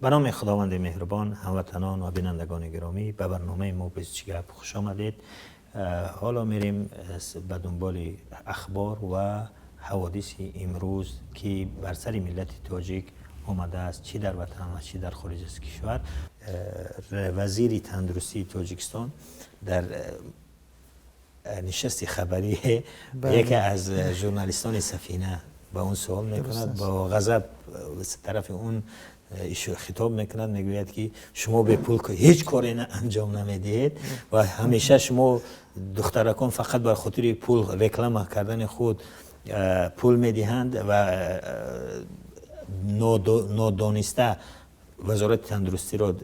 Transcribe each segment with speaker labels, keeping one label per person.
Speaker 1: Ба номи Худованди меҳрубон, ҳамватанон ва бинандагони гиромӣ, ба барномаи мо «Бист гап» хуш омадед. Ҳоло мерем ба дунболи ахбор ва ҳаводиси имрӯз, ки бар сари миллати тоҷик омадааст, чӣ дар ватан ва чӣ дар хориҷ аз кишвар. Вазири тандурустии Тоҷикистон дар нишасти хабарӣ яке аз журналистони «Сафина» ба он савол мекунад, бо ғазаб тарафи он хитоб мекунад, мегӯяд, ки шумо бепул ҳеҷ коре анҷом намедиҳед ва ҳамеша шумо духтаракон фақат бар хотири пул реклама кардани худ пул медиҳанд ва нодониста Вазорати тандурустиро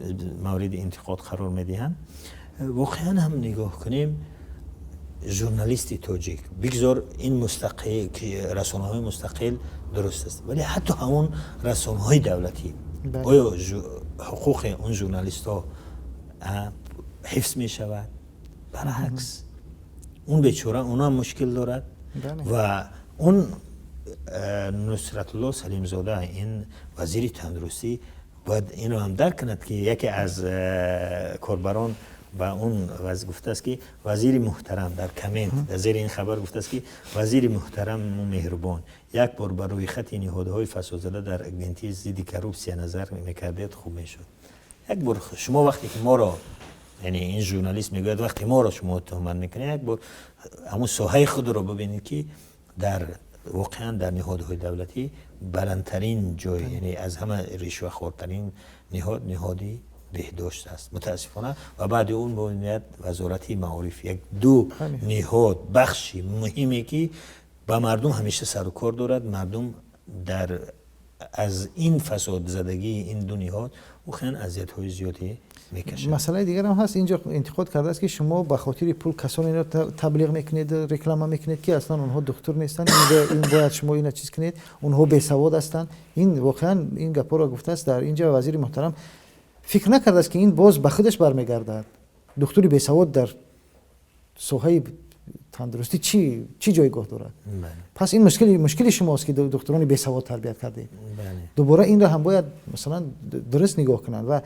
Speaker 1: мавриди интиқод қарор медиҳанд. Воқеан ҳам нигоҳ кунем, журналисти тоҷик, бигзор ин расонаҳои мустақил дуруст аст, вале ҳатто ҳамон расонаҳои давлатӣ, оё ҳуқуқи он журналистҳо ҳифз мешавад? Баръакс, он бечора онам мушкил дорад. Ва он Нусратулло Салимзода, ин вазири тандурустӣ, бояд инро ҳам дарк кунад, ки яке аз корбарон ба он гуфтааст, ки вазири муҳтарам, дар коммент дар зери ин хабар гуфтааст, ки вазири муҳтараму меҳрубон, як бор ба рӯйхати ниҳодҳои фасодзада дар Агентии зидди коррупсия назар мекардед, хуб мешуд. Як бор шумо вақте ки моро, яъне ин журналист мегӯяд, вақте моро шумо туҳмат мекунед, як бор ҳамун соҳаи худро бибинед, ки дар воқеан дар ниҳодҳои давлатӣ баландтарин ҷой, яъне аз ҳама ришвахортарин ниҳод, ниҳоди беҳдошт аст, мутаассифона, ва баъди он бояд Вазорати маориф. Як ду ниҳод, бахши муҳиме, ки ба мардум ҳамеша сару кор дорад. Мардум дар аз ин фасодзадагии ин ду ниҳод воқеан азиятҳои зиёде мекашад.
Speaker 2: Масъалаи дигарам ҳаст. Инҷо интиқод кардааст, ки шумо ба хотири пул касонеро таблиғ мекунед, реклама мекунед, ки аслан онҳо духтур нестанд. Ин бояд шумо ина чиз кунед, онҳо бесавод ҳастанд. Ин воқеан ин гапҳоро гуфтааст дар инҷа вазири муҳтарам. Фикр накардааст, ки ин боз ба худаш бармегардад. Духтури бесавод дар соҳаи тандурустӣ чӣ ҷойгоҳ дорад? Пас ин мушкили шумост, ки духтурони бесавод тарбият кардед. Дубора инро ҳам бояд, масалан, дуруст нигоҳ кунанд ва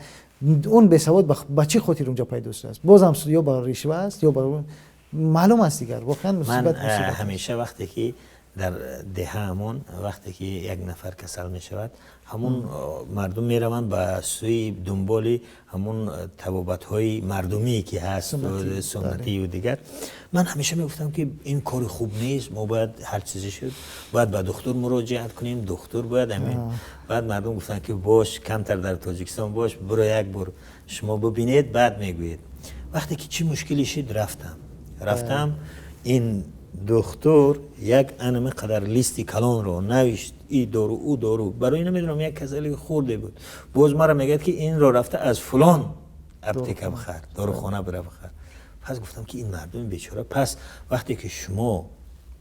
Speaker 2: он бесавод ба чӣ хотир унҷо пайдо шудааст? Бозам ё ба ришва аст, ё ба маълум аст дигар. Воқеан
Speaker 1: мусибат. Ҳамеша вақте ки дар деҳаамон, вақте ки як нафар касал мешавад, ҳамун мардум мераванд ба сӯи дунболи ҳамун табобатҳои мардумие, ки ҳаст, суннатию дигар. Ман ҳамеша мегуфтам, ки ин кори хуб нест, мо бояд ҳар чизе шуд, бояд ба духтур муроҷиат кунем, духтур бояд ҳамин. Баъд мардум гуфтанд, ки бош, камтар дар Тоҷикистон бош, биро, як бор шумо бибинед, баъд мегӯед. Вақте ки чӣ мушкиле шид, рафтам, ин духтур як анами қадар листи калонро навишт, и дору, ӯ дору, барои намедонам, як касали хурде буд. Боз мара мегӯяд, ки инро рафта аз фулон аптека бихар, дорухона бира бихар. Пас гуфтам, ки ин мардуми бечора. Пас вақте ки шумо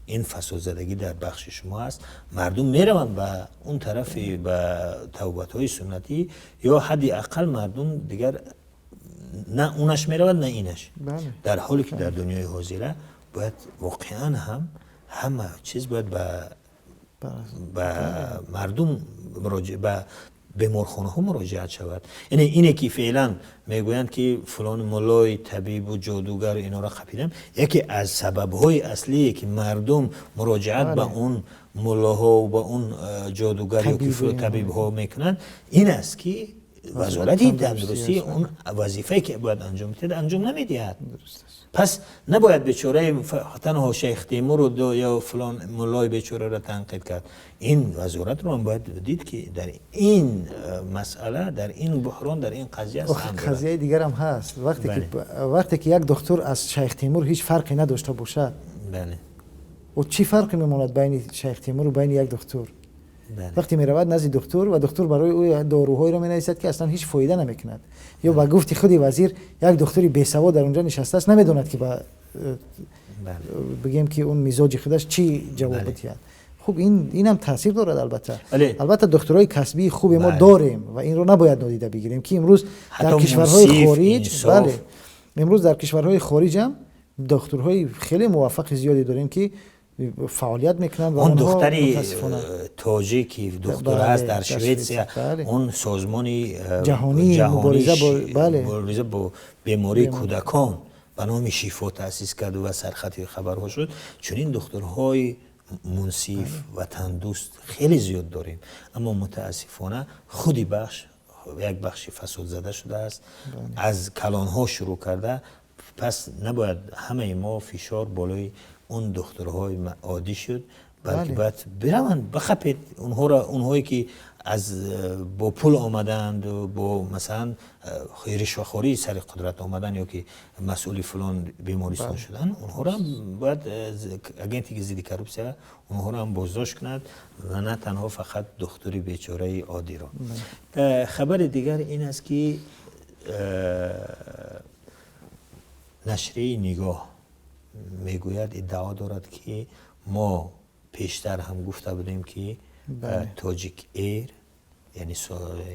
Speaker 1: ин фасодзадагӣ дар бахши шумо аст, мардум мераванд ба он тарафи, ба табобатҳои суннатӣ, ё ҳадди ақал мардум дигар на унаш меравад, на инаш. Дар ҳоле ки дар дунёи ҳозира бояд воқеан ҳам ҳама чиз бояд ба мардум, ба беморхонаҳо муроҷиат шавад. Яъне ине ки феълан мегӯянд, ки фулон муллои табибу ҷодугар, инора қапидам, яке аз сабабҳои аслие, ки мардум муроҷиат ба он муллоҳо, ба он ҷодугар ё ки табибҳо мекунанд, ин аст, ки Вазорати тандурустӣ он вазифае, ки бояд анҷом диҳад, анҷом намедиҳад. Пас набояд бечораи танҳо Шайх Темуру ё фулон муллои бечораро танқид кард. Ин вазоратро ҳам бояд дид, ки дар ин масъала, дар ин буҳрон, дар ин қазия.
Speaker 2: Қазияи дигарам ҳаст. Вақте ки як духтур аз Шайх Темур ҳеҷ фарқе надошта бошад, ӯ чӣ фарқе мемонад байни Шайх Темуру байни як духтур? Вақте меравад назди духтур ва духтур барои ӯ доруҳоеро менависад, ки аслан ҳеҷ фоида намекунад, ё ба гуфти худи вазир, як духтури бесавод дар унҷо нишастааст, намедонад, ки ба бигем, ки он мизоҷи худаш чӣ ҷавоб бидиҳад. Хуб, инам таъсир дорад, албатта. Албатта, духтурои касбии хуби мо дорем ва инро набояд нодида бигирем, ки имрӯз дар кишварҳои хориҷ, бале, имрӯз дар кишварҳои хориҷам духтурҳои хеле муваффақи зиёде дорем, ки фаъолият мекунанд.
Speaker 1: Он духтари тоҷики духтур аст дар Шветсия, он созмони
Speaker 2: ҷаҳонии
Speaker 1: мубориза бо бемории кӯдакон ба номи Шифо таъсис кард ва сархати хабарҳо шуд. Чунин духтурҳои мунсиф, ватандӯст хеле зиёд дорем, аммо мутаассифона худи бахш як бахши фасодзада шудааст, аз калонҳо шурӯъ карда. Пас набояд ҳамаи мо фишор болои он духтурҳои оддӣ шуд, балки бояд бираванд бихапед онҳоро, онҳое ки аз бо пул омадаанд, бо масалан ришвахории сари қудрат омадан ё ки масъули фалон бемористон шудан, онҳоро бояд агентии зидди коррупсия онҳоро ҳам боздошт кунад ва на танҳо фақат духтури бечораи оддиро. Хабари дигар ин аст ки нашрияи Нигоҳ мегӯяд, иддао дорад ки мо пештар ҳам гуфта будем ки Тоҷик Эйр, яъне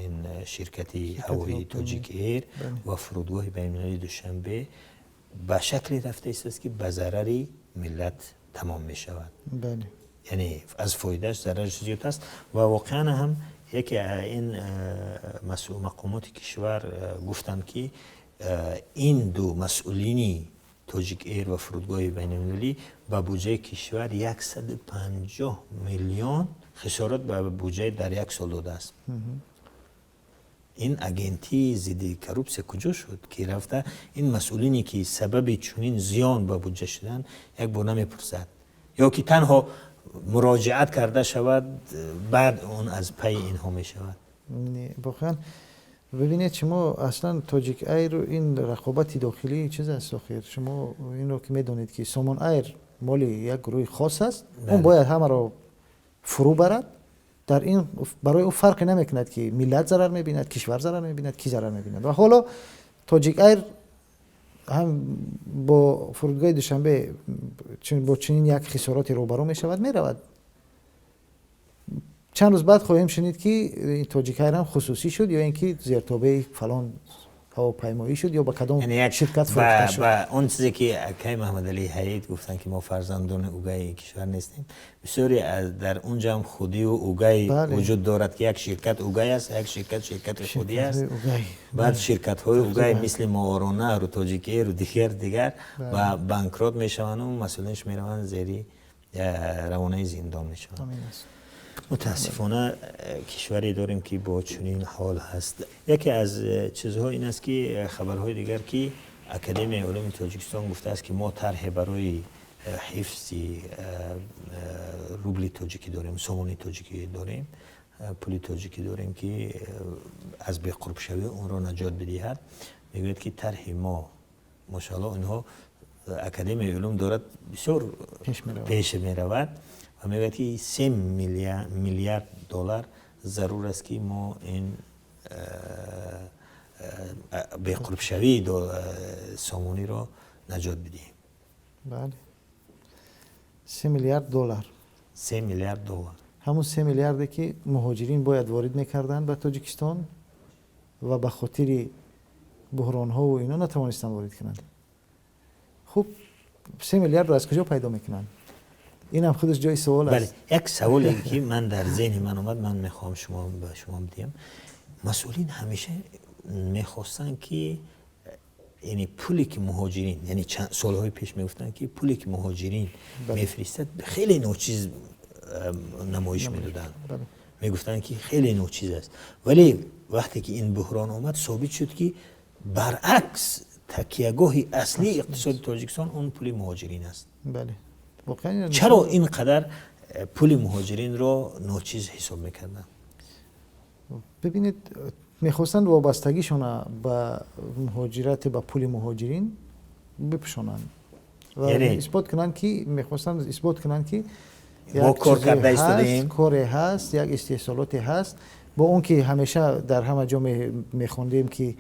Speaker 1: ин ширкати ҳавоии Тоҷик Эйр ва фурудгоҳи байналмилалии Душанбе ба шакле рафта истааст ки ба зарари миллат тамом мешавад, яъне аз фоидааш зарараш зиёд аст. Ва воқеан ҳам яке ин мақомоти кишвар гуфтанд ки ин ду масъулини Тоҷик Эйр ва фурудгоҳи байналмилалӣ ба буҷаи кишвар 150 миллион хисорат ба буҷаи дар як сол додааст. Ин агентии зидди коррупсия куҷо шуд ки рафта ин масъулине ки сабаби чунин зиён ба буҷа шуданд як бор намепурсад, ё ки танҳо муроҷиат карда шавад, баъд он аз пайи инҳо мешавад?
Speaker 2: Воқеан бибинед, шумо аслан Тоҷик Айр ин рақобати дохилии чиз аст. Охир шумо инро ки медонед ки Сомон Айр моли як гурӯҳи хос аст, он бояд ҳамаро фурӯ барад. Дар ин барои ӯ фарқе намекунад ки миллат зарар мебинад, кишвар зарар мебинад, ки зарар мебинад. Ва ҳоло Тоҷик Айр ҳам бо фурудгоҳи Душанбе бо чунин як хисороти рӯбарӯ мешавад, меравад. Чанд рӯз баъд хоҳем шунид ки Тоҷик Айр ҳам хусусӣ шуд ё ин ки зертобеи фалон ҳавопаймоӣ шуд ё ба кадом ширкат фурӯхта шуд.
Speaker 1: Ва он чизе ки акай Маҳмадалӣ Ҳаид гуфтанд ки мо фарзандони угаи кишвар нестем, бисёре дар он ҷо ҳам худию угай вуҷуд дорад ки як ширкат угай аст, як ширкат ширкати худӣ аст. Баъд ширкатҳои угай мисли Мовароуннаҳру Тоҷик Эйру дигар дигар ба банкрот мешаванду масъулинаш мераванд зери равонаи зиндон мешаванд. Мутаассифона кишваре дорем ки бо чунин ҳол ҳаст. Яке аз чизҳо ин аст ки хабарҳои дигар ки Академияи улуми Тоҷикистон гуфтааст ки мо тарҳе барои ҳифзи рубли тоҷикӣ дорем, сомони тоҷикӣ дорем, пули тоҷикӣ дорем ки аз беқурбшавӣ онро наҷот бидиҳад. Мегӯяд ки тарҳи мо, мошаалло, инҳо Академияи улум дорад бисёр пеш меравад ва мегӯяд ки 3 миллиард доллар зарур аст ки мо ин беқурбшавии сомониро наҷот бидиҳем.
Speaker 2: Бале, 3 миллиард доллар.
Speaker 1: 3 миллиард доллар.
Speaker 2: Ҳамун 3 миллиарде ки муҳоҷирин бояд ворид мекарданд ба Тоҷикистон ва ба хотири буҳронҳову ино натавонистанд ворид кунанд. Хуб, 3 миллиардро аз куҷо пайдо мекунанд? Инам худаш ҷои суол аст.
Speaker 1: Як саволе ки ман дар зеҳни ман омад, ман мехоҳам шумо ба шумо бидиҳам. Масъулин ҳамеша мехостанд ки яъне пуле ки муҳоҷирин, яъне солҳои пеш мегуфтанд ки пуле ки муҳоҷирин мефиристад хеле ночиз намоиш медоданд, мегуфтанд ки хеле ночиз аст. Вале вақте ки ин буҳрон омад, собит шуд ки баръакс, такягоҳи аслии иқтисоди Тоҷикистон он пули муҳоҷирин аст. Чаро ин қадар пули муҳоҷиринро ночиз ҳисоб мекарданд?
Speaker 2: Бибинед, мехостанд вобастагишона ба муҳоҷират, ба пули муҳоҷирин бипӯшонанд ва исбот кунанд ки мехостанд исбот кунанд ки
Speaker 1: мо кор карда истодаем.
Speaker 2: Коре ҳаст, як истеҳсолоте ҳаст. Бо он ки ҳамеша дар ҳама ҷо мехондем ки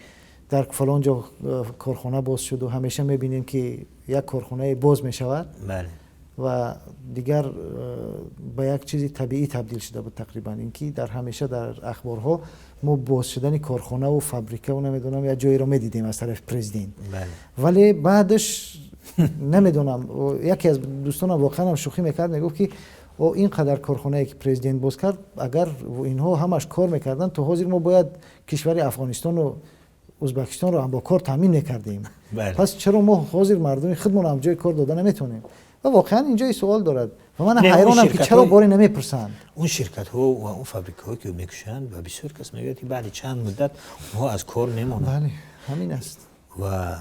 Speaker 2: дар фалон ҷо корхона боз шуду ҳамеша мебинем ки як корхонае боз мешавад ва дигар ба як чизи табиӣ табдил шуда буд тақрибан ин ки дар ҳамеша дар ахборҳо мо боз шудани корхонаву фабрикаву намедонам як ҷоеро медидем аз тарафи президент. Вале баъдаш Намедонам, яке аз дӯстонам воқеан ҳам шӯхӣ мекард, мегуфт, ки о, ин қадар корхонае, ки президент боз кард, агар инҳо ҳамаш кор мекарданд, то ҳозир мо бояд кишвари Афғонистону Ӯзбекистонро ҳам бо кор таъмин мекардем. Пас чаро мо ҳозир мардуми худмонро ҳам ҷои кор дода наметавонем? Ва воқеан инҷо суол дорад ва ман ҳайронам, ки чаро боре намепурсанд.
Speaker 1: Он ширкатҳо ва он фабрикаҳое, ки мекушанд, ва бисёр кас мегӯяд, ки баъди чанд муддат онҳо аз кор мемонанд.
Speaker 2: Бале, ҳамин аст.
Speaker 1: Ва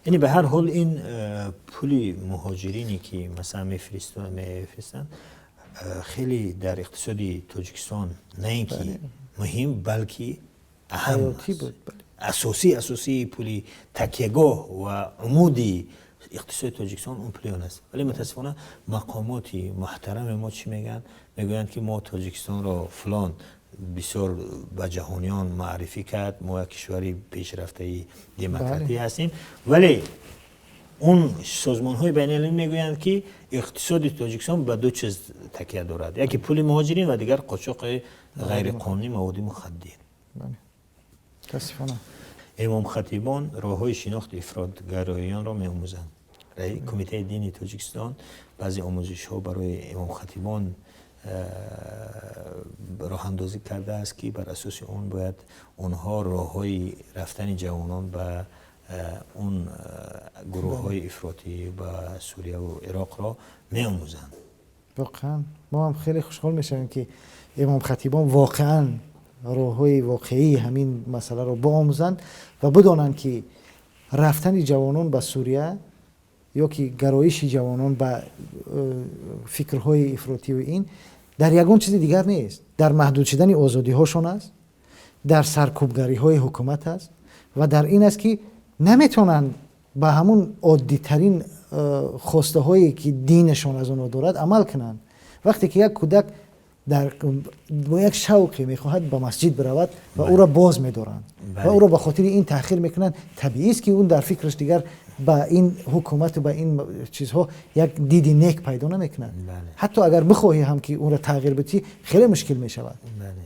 Speaker 1: яъне ба ҳар ҳол ин пули муҳоҷирине, ки масалан мефиристанд, хеле дар иқтисоди Тоҷикистон на ин ки муҳим, балки аҳам, асосии пули такягоҳ ва умуди иқтисоди Тоҷикистон он пули он аст. Вале мутаассифона мақомоти муҳтарами мо чӣ мегӯянд? Мегӯянд, ки мо Тоҷикистонро фалон бисёр ба ҷаҳониён маърифӣ кард, мо як кишвари пешрафтаи демократӣ ҳастем. Вале он созмонҳои байналмилалӣ мегӯянд, ки иқтисоди Тоҷикистон ба ду чиз такя дорад: яке пули муҳоҷирин ва дигар қочоқи ғайриқонунии маводи мухаддир.
Speaker 2: Мутаассифона.
Speaker 1: Имомхатибон роҳҳои шинохти ифротгароёнро меомӯзанд. Кумитаи дини Тоҷикистон баъзе омӯзишҳо барои имомхатибон роҳандозӣ кардааст, ки бар асоси он бояд онҳо роҳҳои рафтани ҷавонон ба он гурӯҳҳои ифротӣ ба Сурияву Ироқро меомӯзанд.
Speaker 2: Воқеан мо ҳам хеле хушҳол мешавем, ки имомхатибон воқеан роҳҳои воқеии ҳамин масъаларо биомӯзанд ва бидонанд, ки рафтани ҷавонон ба Сурия ё ки гароиши ҷавонон ба фикрҳои ифротию ин дар ягон чизи дигар нест, дар маҳдуд шудани озодиҳошон аст, дар саркӯбгариҳои ҳукумат аст ва дар ин аст, ки наметавонанд ба ҳамун оддитарин хостаҳое, ки динашон аз онҳо дорад, амал кунанд. Вақте ки як кӯдак бо як шавқе мехоҳад ба масҷид биравад ва ӯро боз медоранд ва ӯро ба хотири ин таъхир мекунанд, табиист, ки ӯ дар фикраш дигар ба ин ҳукумату ба ин чизҳо як диди нек пайдо намекунад. Ҳатто агар бихоҳӣ ҳам, ки ӯро тағйир бидиҳӣ, хеле мушкил мешавад.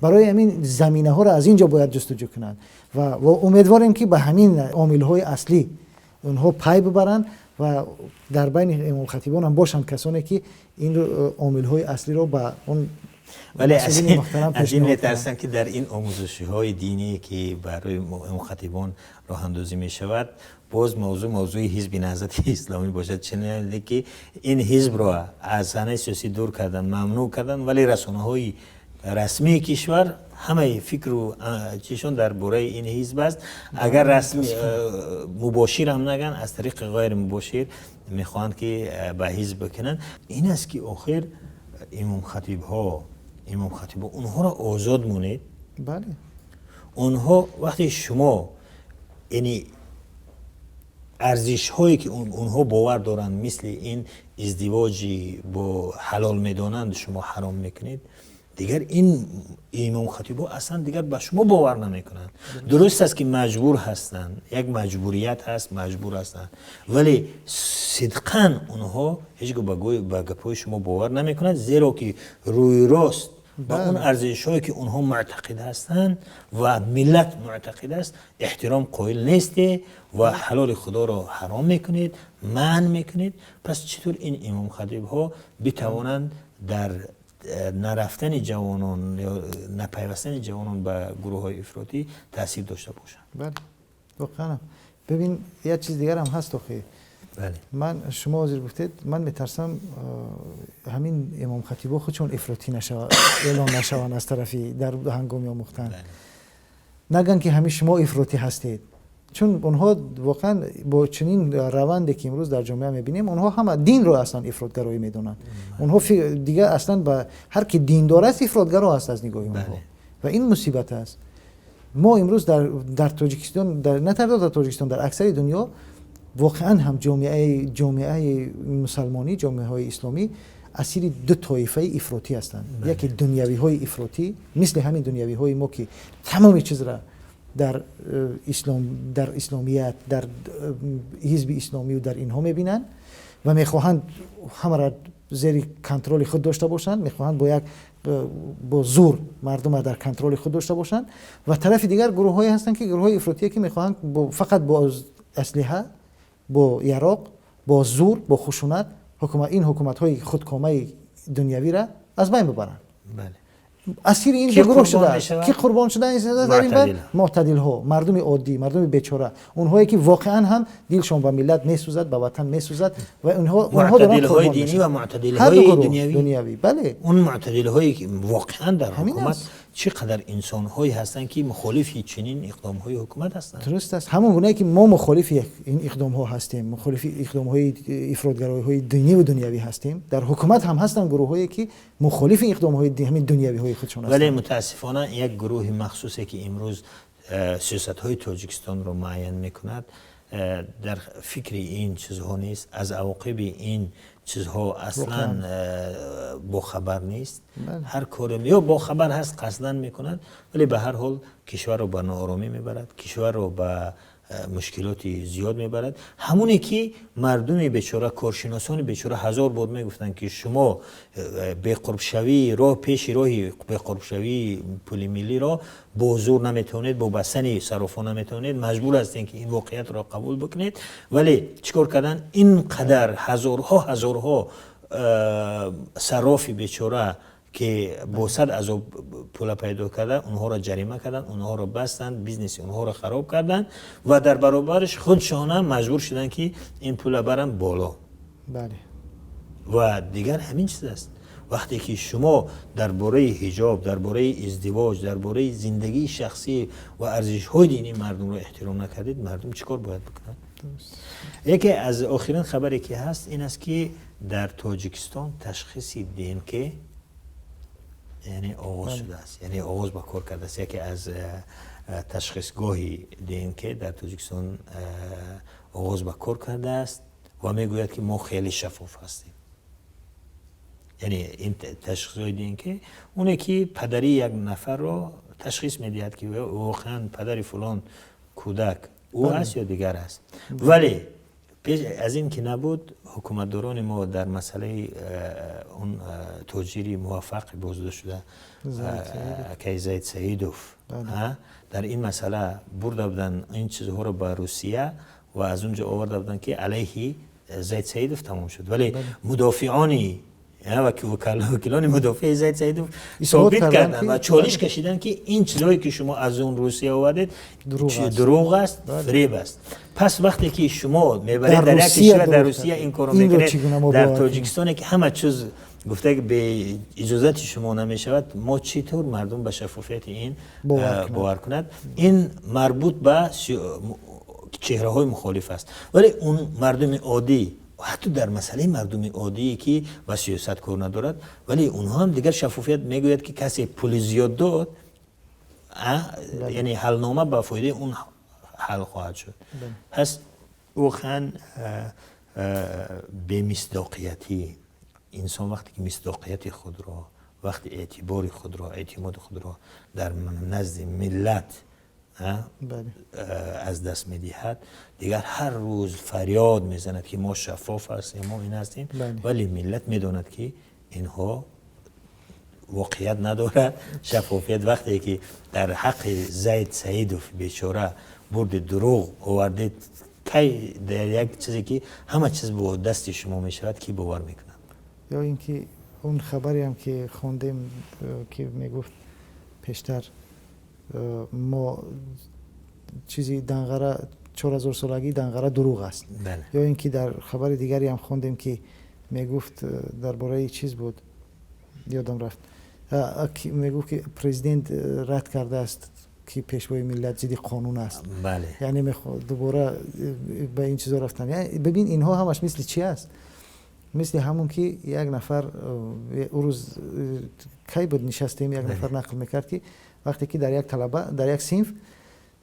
Speaker 2: Барои ҳамин заминаҳоро аз ин ҷо бояд ҷустуҷӯ кунанд ва умедворем, ки ба ҳамин омилҳои аслӣ онҳо пай бибаранд ва дар байни имомхатибон ҳам бошанд касоне, ки ин омилҳои аслиро ба он
Speaker 1: вале аз ин метарсам, ки дар ин омӯзишҳои диние, ки барои имомхатибон роҳандозӣ мешавад, боз мавзӯи ҳизби Наҳзати Исломӣ бошад, чуноне ки ин ҳизбро аз саҳнаи сиёсӣ дур карданд, мамнӯъ карданд, вале расонаҳои расмии кишвар ҳамаи фикру чишон дар бораи ин ҳизб аст. Агар расми мубошир ҳам наган, аз тариқи ғайримубошир мехоҳанд, ки ба ҳизб бикунанд. Ин аст, ки охир имомхатибҳо онҳоро озод монед. Онҳо вақте шумо яъне арзишҳое, ки онҳо бовар доранд, мисли ин издивоҷи бо ҳалол медонанд, шумо ҳаром мекунед, дигар ин имомхатибҳо аслан дигар ба шумо бовар намекунанд. Дуруст аст, ки маҷбур ҳастанд, як маҷбурият ҳаст, маҷбур ҳастанд, вале сидқан онҳо ҳеҷ гоҳ ба гапҳои шумо бовар намекунанд, зеро ки рӯйрост ба он арзишҳое, ки онҳо муътақид ҳастанд ва миллат муътақид аст, эҳтиром қоил несте ва ҳалоли Худоро ҳаром мекунед, манъ мекунед. Пас чӣ тур ин имомхатибҳо битавонанд дар нарафтани ҷавонон ё напайвастани ҷавонон ба гурӯҳҳои ифротӣ таъсир дошта бошанд?
Speaker 2: Бале, воқеан. Бибин, як чиз дигарам ҳаст охи. Ман, шумо ҳозир гуфтед, ман метарсам, ҳамин имомхатибҳо худшон ифротӣ эълон нашаванд аз тарафи дар ҳангоми омӯхтан, наган, ки ҳамин шумо ифротӣ ҳастед, чун онҳо воқеан бо чунин раванде, ки имрӯз дар ҷомеа мебинем, онҳо ҳама динро аслан ифротгароӣ медонанд. Онҳо дигар аслан ба ҳар ки диндор аст, ифротгаро аст аз нигоҳи онҳо ва ин мусибат аст. Мо имрӯз дар Тоҷикистон, на танҳо дар Тоҷикистон, дар аксари дунё воқеан ҳам ҷомеаи мусалмонӣ, ҷомеаҳои исломӣ асири ду тоифаи ифротӣ ҳастанд. Яке дунявиҳои ифротӣ, мисли ҳамин дунявиҳои мо, ки тамоми чизра дар ислом, дар исломият, дар ҳизби исломию дар инҳо мебинанд ва мехоҳанд ҳамаро зери контроли худ дошта бошанд, мехоҳанд бо зур мардумро дар контроли худ дошта бошанд. Ва тарафи дигар гурӯҳҳое ҳастанд, ки гурӯҳҳои ифротие, ки мехоҳанд фақат бо аслиҳа. Бо яроқ, бо зӯр, бо хушунат ин ҳукуматҳои худкомаи дунявиро аз байн бибаранд. Асири ин ду гурӯҳ шудааст. Ки қурбон шуда дар ин байн? Мӯътадилҳо, мардуми оддӣ, мардуми бечора, онҳое ки воқеан ҳам дилшон ба миллат месӯзад, ба ватан месӯзад ва онҳо
Speaker 1: мӯътадилҳои динӣ ва мӯътадилҳои
Speaker 2: дунявӣ. Бале,
Speaker 1: он мӯътадилҳое ки воқеан дар ҳукумат чӣ қадар инсонҳое ҳастанд ки мухолифи чунин иқдомҳои ҳукумат ҳастанд.
Speaker 2: Дуруст аст. Ҳамон гунае ки мо мухолифи ин иқдомҳо ҳастем, мухолифи иқдомҳои ифротгароиҳои динӣ ва дунявӣ ҳастем, дар ҳукумат ҳам ҳастанд гурӯҳҳое ки мухолифи иқдомҳои ҳамин дунявиҳои худшон ҳастанд.
Speaker 1: Вале мутаассифона як гурӯҳи махсусе ки имрӯз сиёсатҳои Тоҷикистонро муайян мекунад, дар фикри ин чизҳо нест, аз авоқиби ин чизҳо аслан бохабар нест. Ҳар коре ё бохабар ҳаст, қасдан мекунад, вале ба ҳар ҳол кишварро ба нооромӣ мебарад, кишварро ба мушкилоти зиёд мебарад. Ҳамоне ки мардуми бечора, коршиносони бечора ҳазор бор мегуфтанд ки шумо беқурбшавии роҳ, пеши роҳи беқурбшавии пули миллиро бо зур наметавонед, бо бастани сарофҳо наметавонед, маҷбур ҳастед ки ин воқеиятро қабул бикунед. Вале чӣ кор карданд? Ин қадар ҳазорҳо ҳазорҳо сарофи бечора ки бо сад азоб пула пайдо карда, онҳоро ҷарима карданд, онҳоро бастанд, бизнеси онҳоро хароб карданд ва дар баробараш худшона маҷбур шуданд ки ин пула баранд боло. Ва дигар ҳамин чиз аст. Вақте ки шумо дар бораи ҳиҷоб, дар бораи издивоҷ, дар бораи зиндагии шахсӣ ва арзишҳои динии мардумро эҳтиром накардед, мардум чӣ кор бояд бикунад? Яке аз охирин хабаре ки ҳаст ин аст ки дар Тоҷикистон ташхиси ДНК яъне оғоз шудааст, яъне оғоз ба кор кардааст. Яке аз ташхисгоҳи ДНК дар Тоҷикистон оғоз ба кор кардааст ва мегӯяд ки мо хеле шаффоф ҳастем. Яъне ин ташхисҳои ДНК оне ки падари як нафарро ташхис медиҳад ки воқеан падари фулон кӯдак ӯ аст ё дигар аст. Вале пеш аз ин ки набуд, ҳукуматдорони мо дар масъалаи он тоҷири муваффақи боздошт шуда акай Зайд Саидов дар ин масъала бурда буданд ин чизҳоро ба Русия ва аз он ҷо оварда буданд ки алайҳи Зайд Саидов тамом шуд. Вале мудофиони вакилони мудофиаи Зайд Саидов собит карданд ва чолиш кашиданд ки ин чизҳое ки шумо аз он Русия овардед, дурӯғ аст, фиреб аст. Пас вақте ки шумо мебаред дар як кишвар, дар Русия ин корро мекунед, дар Тоҷикистоне ки ҳама чиз гуфта ки бе иҷозати шумо намешавад, мо чӣ тавр мардум ба шаффофияти ин бовар кунад? Ин марбут ба чеҳраҳои мухолиф аст. Вале он мардуми оддӣ, ҳатто дар масъалаи мардуми оддие ки ба сиёсат кор надорад, вале онҳо ҳам дигар шаффофият мегӯяд ки касе пули зиёд дод, яъне ҳалнома ба фоидаи он ҳал хоҳад шуд. Пас воқеан бемисдоқиятӣ инсон вақте ки мисдоқияти худро, вақти эътибори худро, эътимоди худро дар назди миллат аз даст медиҳад, дигар ҳар рӯз фарёд мезанад ки мо шаффоф ҳастем, мо ин ҳастем, вале миллат медонад ки инҳо воқеият надорад. Шаффофият вақте ки дар ҳаққи Зайд Саидов бечора бурди дурӯғ овардед, кай дар як чизе ки ҳама чиз бо дасти шумо мешавад, ки бовар мекунад?
Speaker 2: Ё ин ки он хабареам ки хондем, ки мегуфт пештар мо чизи Данғара, 4000-солагии Данғара дурӯғ аст. Ё ин ки дар хабари дигареам хондем ки мегуфт, дар бораи чиз буд, ёдам рафт, мегуфт ки президент рад кардааст ки пешвои миллат зидди қонун аст. Яъне дубора ба ин чизо рафтан. Бибин, инҳо ҳамаш мисли чи аст? Мисли ҳамон ки як нафар ӯ рӯз кай буд, нишастем, як нафар нақл мекард ки вақте ки дар як талаба, дар як синф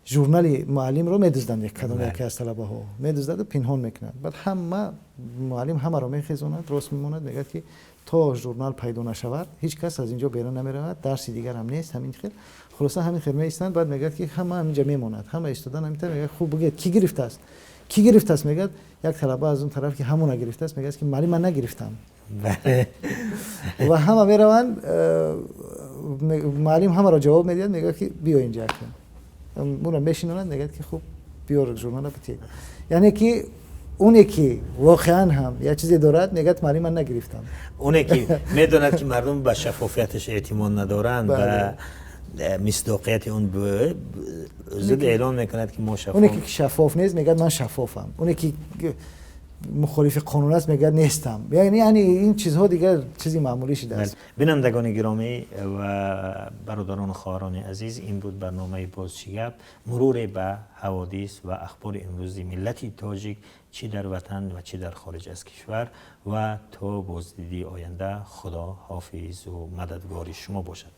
Speaker 2: журнали муаллимро медузданд, як кадом яке аз талабаҳо медуздаду пинҳон мекунад. Баъд ҳама муаллим ҳамаро мехезонад, рост мемонад, мегӯяд ки то журнал пайдо нашавад, ҳеҷ кас аз инҷо берун намеравад, дарси дигарам нест. Ҳамин хел хулоса ҳамин хел меистанд. Баъд мегӯяд ки ҳама ҳаминҷа мемонад, ҳама истодан ҳаминтар. Мегӯяд: хуб, бигӯед, кӣ гирифтааст, кӣ гирифтааст? Мегӯяд як талаба аз он тараф ки ҳамона гирифтааст, мегӯяд ки муаллим, ман нагирифтам. Ва ҳама мераванд, муаллим ҳамаро ҷавоб медиҳад, мегӯяд ки биё инҷа акнун. Уро мешинонад, мегӯяд ки хуб, биёр журнала, битӣ. Яъне ки Оне ки воқеан ҳам як чизе дорад, мегӯяд: «Маълим, ман нагирифтам».
Speaker 1: Оне ки медонад, ки мардум ба шаффофияташ эътимод надоранд, ба мисдоқияти он, зуд эълон мекунад, ки мо шаффоф.
Speaker 2: Оне ки шаффоф нест, мегӯяд: «Ман шаффофам». Оне ки мухолифи қонун аст, мегӯяд: «Нестам». Яъне ин чизҳо дигар чизи маъмулӣ шудааст.
Speaker 1: Бинандагони гиромӣ ва бародарону хоҳарони азиз, ин буд барномаи «Боз чӣ гап», муруре ба ҳаводис ва ахбори имрӯзи миллати тоҷик, чӣ дар ватан ва чӣ дар хориҷ аз кишвар. Ва то боздиди оянда, Худо ҳофизу мададгори шумо бошад.